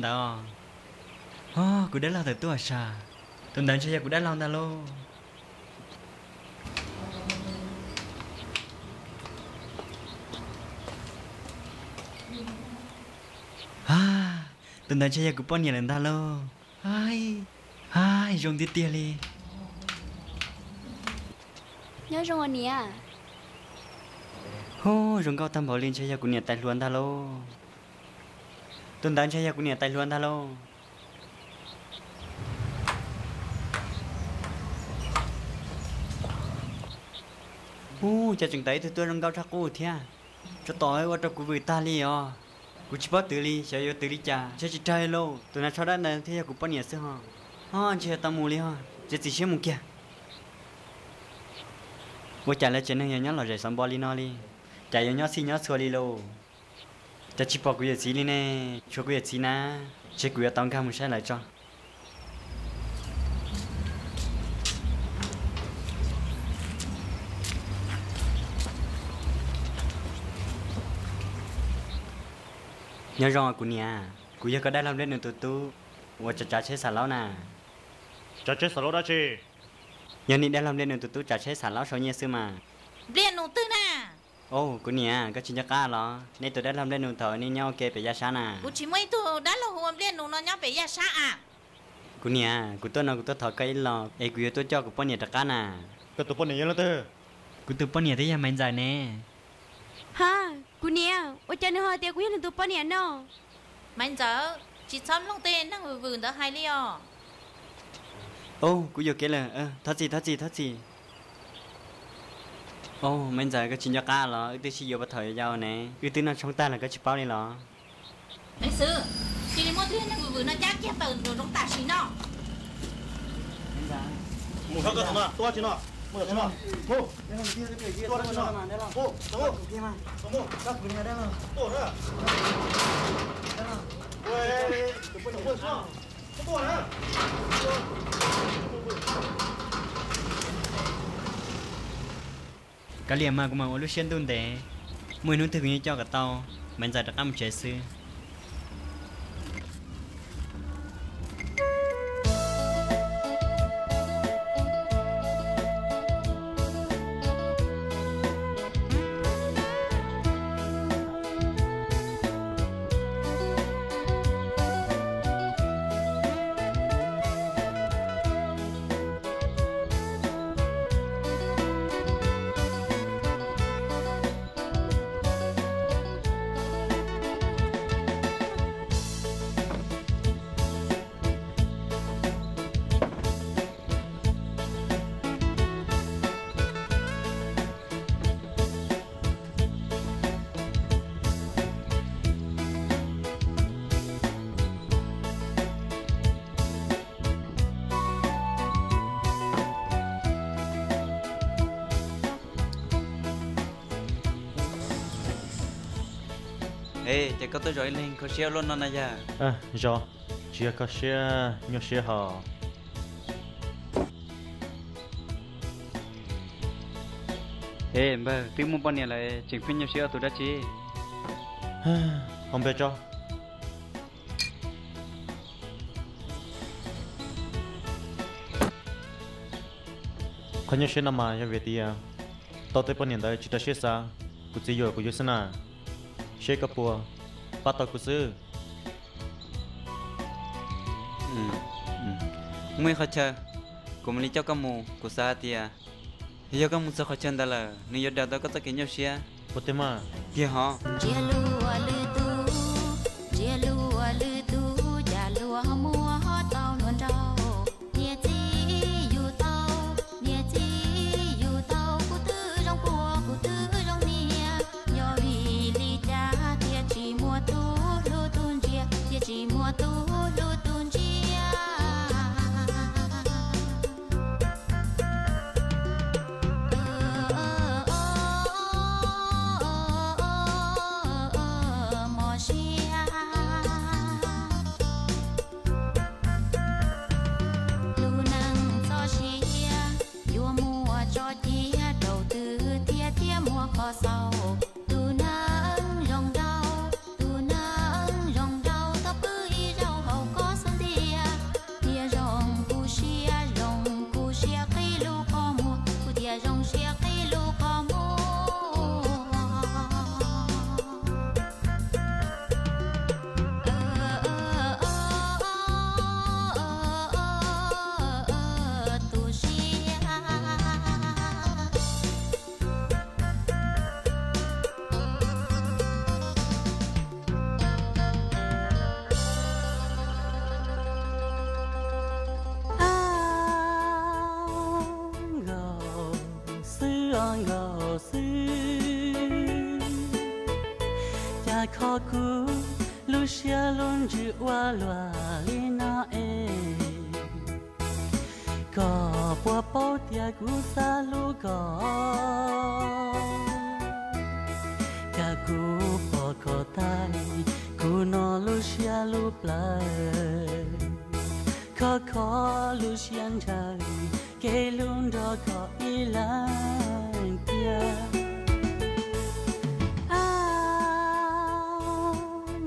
ntawd. Os, kuv dab laug tawm tuaj sas. Tus ntawd ntshe yog kuv dab laug ntag lauj. Tus ntawd ntshe yog kuv poj niam lawm ntag lauj. Haib, zoo tiag tiag li. Nyob zoo niam. Hu, zoo nkauj tag npaum li, ntshe yog kuv niam tais hluas ntag lauj. Tus ntawd ntshe yog kuv niam tais hluas ntag lauj. Hu, cas tseem tawm ib tug tuaj zoo nkauj tshaj qub thiab. Tsov tom ua rau kuv vwm tag li os. Kuv tsis paub twv li, xyov yuav twv li cas, ntshe tsis raug lauj. Tus nas tsho dab ntawd thiaj yog kuv poj niam xwb ho. Ho, ntshe yuav tau mus li ho, txiav txim siab mus kiag. Ua cas lawv tsev neeg yog nyob lom zem xov npo li no li? Cas yuav nyob xij nyob txhua li lauj? Cas tsis pom kuv yawm txiv li ne? Tshuav kuv yawm txiv na, ntshe kuv yuav tau nkag mus saib lawv tso. Nyob zoo kuv niam, kuv yog koj dab laug Npliaj Nus tus tub uas tsav tsav tsheb xav laub na. Tsav tsheb xav laub dab tsi? Yog nej dab laug Npliaj Nus tus tub tsav tsheb xav laub sau nyiaj xwb mas. Npliaj Nus twg na? Au, kuv niam, koj tsis nco qab los? Nej tus dab laug Npliaj Nus thaum nej nyob ua ke pem yaj sab na. Kuv tsis muaj ib tug dab laug hu ua Npliaj Nus no nyob pem yaj sab a. Kuv niam, kuv tuaj no kuv tuaj thov koj ib los es kuv yuav tuaj coj kuv poj niam rov qab na. Koj tus poj niam yog leej twg? Kuv tus poj niam twb yog Maiv Ntxawm ne. Ha, kuv niam, ua cas nws ho tias kuv yog nws tus poj niam no? Maiv Ntxawm, tsis txhob mloog tej neeg vwm vwm ntawd hais li os. Au, kuv yuam kev lawm, thov txim thov txim thov txim. Au, Maiv Ntxawm, koj tsis nco qab los? Wb twb sib yuav puag thaum yau yau ne, wb twb noj tshoob tag los koj tsis paub li los? Maiv Xwm, cia li muab tej neeg vwm vwm no cab kiag tawm nram zoov tam sim no. Kav liam mas, kuv mam ua lub siab ntuj ntev, muaj ib hnub twg kuv yeej coj kom tau Maiv Ntxawm rov qab mus tsev xwb. Es, ces koj tuaj zov ib leeg kho siab luaj no na yog? Zov, tsis yog kho siab, nyuaj siab hos. Es npawg, twb muaj poj niam lawm tseem pheej nyuaj siab ua tus dab tsi? Hau npe tso. Qhov nyuaj siab no mas yog vim tias tau tej poj niam ntawd tsis rau siab xav, kuv txiv yuam kuv yug xwb na. Seb koj puas pab tau kuv xwb. Muaj ib qhov chaw, kuv mam li coj koj mus. Kuv xav hais tias yog koj mus txog qhov chaw ntawd lawm, nws yuav daws tau koj txoj kev nyuaj siab. Ua tiag mas. Tiag hov. Ntsia luag lwm tus, ntsia luag lwm tus, cas luag ho muaj ho tau hluas nraug. Niam txiv yug tau, niam txiv yug tau, kuv twb zoo puag, kuv twb zoo niam. Yog vim li cas thiaj tsis muaj tub hlub tub ntsia, thiaj tsis muaj tub hlub tub ntsia? Mos siab, lub neej txoj sia yuav muaj tso cia rau twg thiaj thiaj muaj qhov xaus. Tus neeg zoo nraug, tus neeg zoo nraug, tau pw ib zaug Koj kuv lub siab lub ntsws ua luaj li no es, koj puas paub tias kuv xav hlub koj? Cas kuv pom koj tag, kuv no lub siab lub plawv. Khov kho lub siab ntshaw, kev hlub nrog koj ib leeg tiag. A,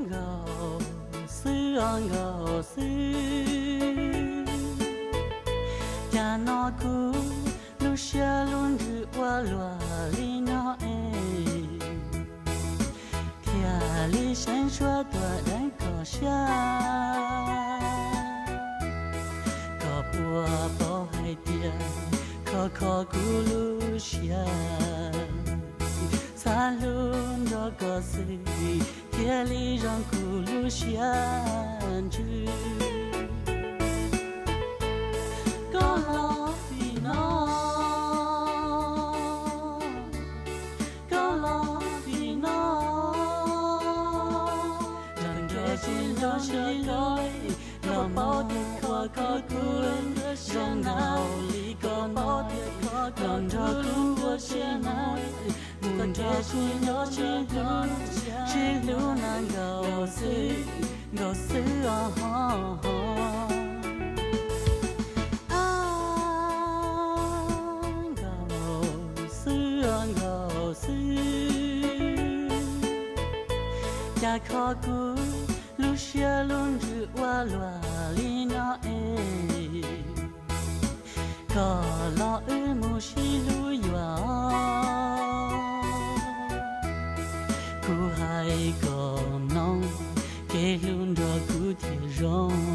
nkaus xwb os nkaus xwb, cas no kuv lub siab lub ntsws ua luaj li no es, thiaj li seev suab tuaj deev koj siab. Koj puas paub hais tias khov kho kuv lub siab, xav hlub nrog koj xwb thiaj li zoo kuv lub siab ntsws. Koj los vim no, koj los vim no, nrog nrog sib nco sib hlub, koj paub tias khov kho kuv zoo nkaus li koj no, nrog kuv ua siab ntsws, mus nrog sib nco sib hlub, sib hlub na nkaus xwb, nkaus xwb os ho ho. A, nkaus xwb os nkaus xwb, cas khov kuv lub siab lub ntsws ua luaj li no es, koj los wb mus sib hlub yuav. Kuv hais kom mloog, kev hlub nrog kuv thiaj zoo.